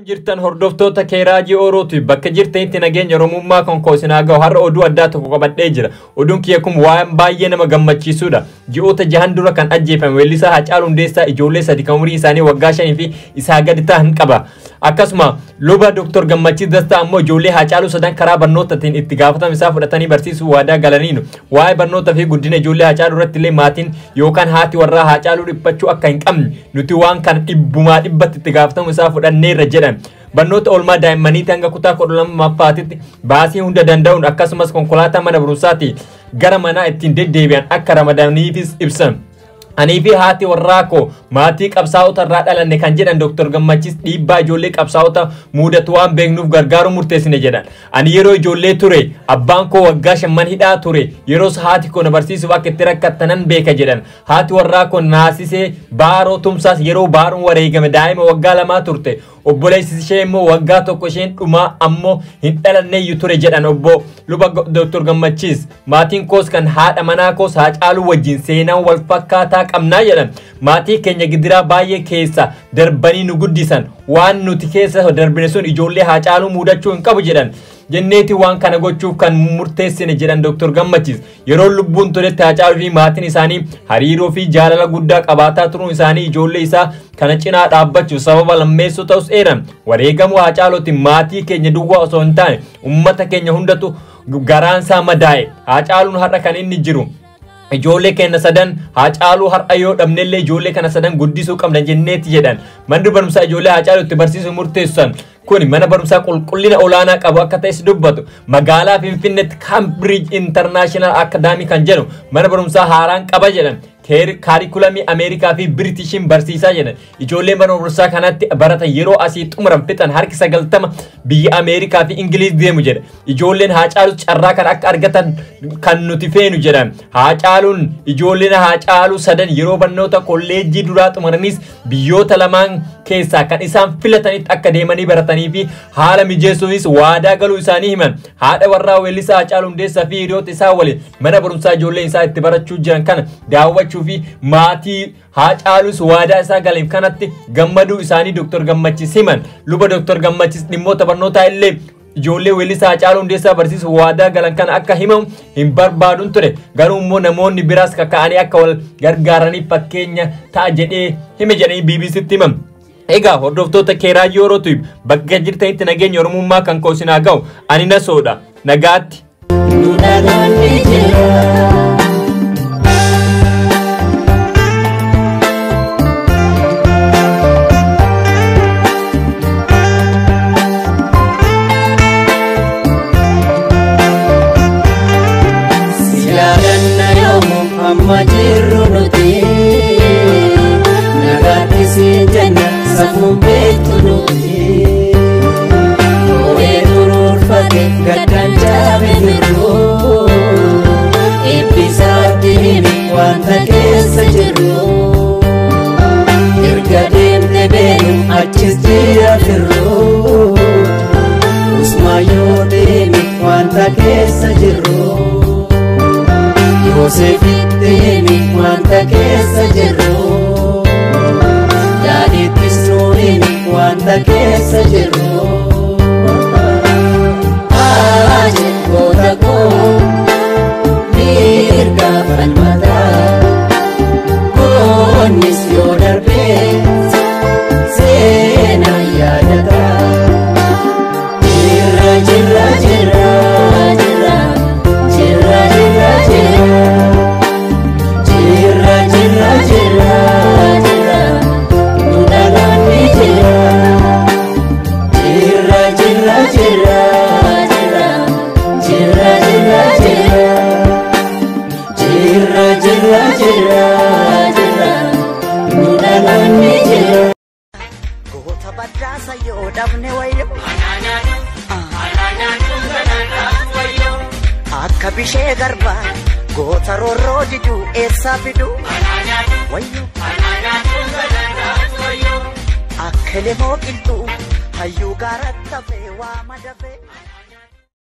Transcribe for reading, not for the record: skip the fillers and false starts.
Jirtan hordoftoota Keeraajii Oorooti bakka jirtanitti nageenya Oromummaa kan koosinaa gahu har'a oduu addaa tokko qabadhee jira. Oduun kiyya kun waan baay'ee nama gammachiisudha. Ji'oota jahan dura kan ajjeefame weellisaa Haacaaluu Hundeessaa ijoollee sadi kan umriin isaanii waggaa 5 fi isaa gadi ta'an qaba. Akkasuma luba Dr. Gammachiis Dastaa ammoo ijoollee Haacaaluu sadan karaa barnootaatiin itti gaafatama isaa fudhatanii barsiisuu waadaa galaniiru. Waa'ee barnootaa fi guddina ijoollee Haacaaluu irratti illee maatiin yookaan haati warraa Haacaaluu dhiphachuu akka hin qabne nuti waan kana dhibbumaa dhibbatti itti gaafatama isaa fudhanneerra jedhan. Barnoota oolmaa daa'immaniitti hanga kutaa 12ffaatti baasii hunda danda'uun akkasumas konkolaataa mana barumsaatii gara manaa ittiin deddeebi'an akka ramadaniifis ibsan. Anii fi haati warraa koo maatii qabsaa'ota irraa dhalanne kan jedhan Dr. Gammachiis dhiibbaa ijoollee qabsaa'ota mudatu waan beeknuuf gargaaruu murteessine jedhan. Ani yeroo ijoollee ture abbaan koo waggaa 5 hidhaa ture yeroos haati koo na barsiisuuf akka itti rakkattanan beeka jedhan. Haati warraa koo naasisee baaroo tumsaas yeroo baaruun wareegame daa'ima waggaa 2 turte. Obboleessi ishee immoo waggaa 1 isheen dhumaa ammoo hin dhalanneeyyu ture jedhan obbo Luba Dr. Gammachiis. Maatiin koos kan haadha manaa koos Haacaaluu wajjin seenaan wal fakkaataa qabnaa jedhan. Maatii keenya gidiraa baay'ee keessa darbanii nu guddisan waan nuti keessa darbine sun ijoollee Haacaaluu mudachuu hin qabu jedhan. Jenneeti waan kana gochuuf kan murteessine jedhan Dr. Gammachiis. Yeroo lubbuun turetti Haacaaluu fi maatiin isaanii hariiroo fi jaalala guddaa qabaataa turuun isaanii ijoollee isaa kana cinaa dhaabbachuuf sababa lammeessoo ta'us eeran. Wareegamuu Haacaaluutiin maatii keenya duwwaa osoo hin taane uummata keenya hundatu garaansaa madaa'e. Haacaaluun har'a kan inni jiru ijoollee keenya sadan Haacaaluu har'a yoo dhabnellee ijoollee kana sadan guddisuu qabna jenneeti jedhan. Manni barumsaa ijoollee Haacaaluu itti barsiisuu murteessan kuni mana barumsaa qulqullina olaanaa qabu akka ta'es dubbatu. Magaalaa Finfinneetti Cambridge International Academy kan jedhu mana barumsaa haaraan qaba jedhan. Kaarikulamii Ameerikaa fi Biritishiin barsiisaa jedhan. Ijoolleen mana barumsaa kanatti baratan yeroo asii xumuran fixan harki 90 biyya Ameerikaa fi Ingiliiz deemu jedha. Ijoolleen Haacaaluu carraa kan akka argatan kan nuti feenu jedhan. Haacaaluun ijoolleen Haacaaluu sadan yeroo barnoota kolleejjii duraa xumuranis biyyoota lamaan keessaa kan isaan filatanitti akka deemanii baratanii fi haala mijeessuufis waadaa galuu isaanii himan. Haadha warraa weellisaa Haacaaluu Hundeessaa fi hiriyoota isaa waliin mana barumsaa ijoolleen isaa itti barachuu jiran kana daawwachuu fi maatii Haacaaluus waadaa isaa galeef kanatti gammaduu isaanii Dr. Gammachiis himan. Luba Dr. Gammachiis dhimmoota barnootaa illee ijoollee weellisaa Haacaaluu Hundeessaa barsiisuu waadaa galan kana akka himamu hin barbaaduun ture. Garuu immoo namoonni biraas kaka'anii akka wal gargaaraniif fakkeenya ta'a jedhee hime jedhanii BBCtti himan. Egaa hordoftoota Keeraajii Orootiif bakka jirtanitti nageenya Oromummaa kan koosinaa gahu ani nasoodha. Nagaatti. Amma jirru nuti nagaatti siin jenna safuun beektu nuti moo'ee duruurfate gaddaan jaabe jirru eebbisaatti himi wanta keessa jirru erga deemne beenu achis jira firru usmaayyoo deemi wanta keessa jirru. Yoosefitti himi wanta keessa jirru Daadhiittis nuu himi wanta keessa jirru Aaje goota koo mirga falmataa Goonnis yoo darbee seenaa yaadataa Jirra jirra jirra jirra jirra jirra jirra Jirra jirra jirra jirra nu dhaloonni jira Jirra jirra jirra jirra jirra jirra jirra Jirra jirra jirra jirra nu dhaloonni jira. Goota badhaasa yoo dhabne wayyo akka bishee garbaa goota roorroo diduu eessaa fiduu wayyo akka lemoo qilxuu hayyuu gaaratti hafee waa madafee.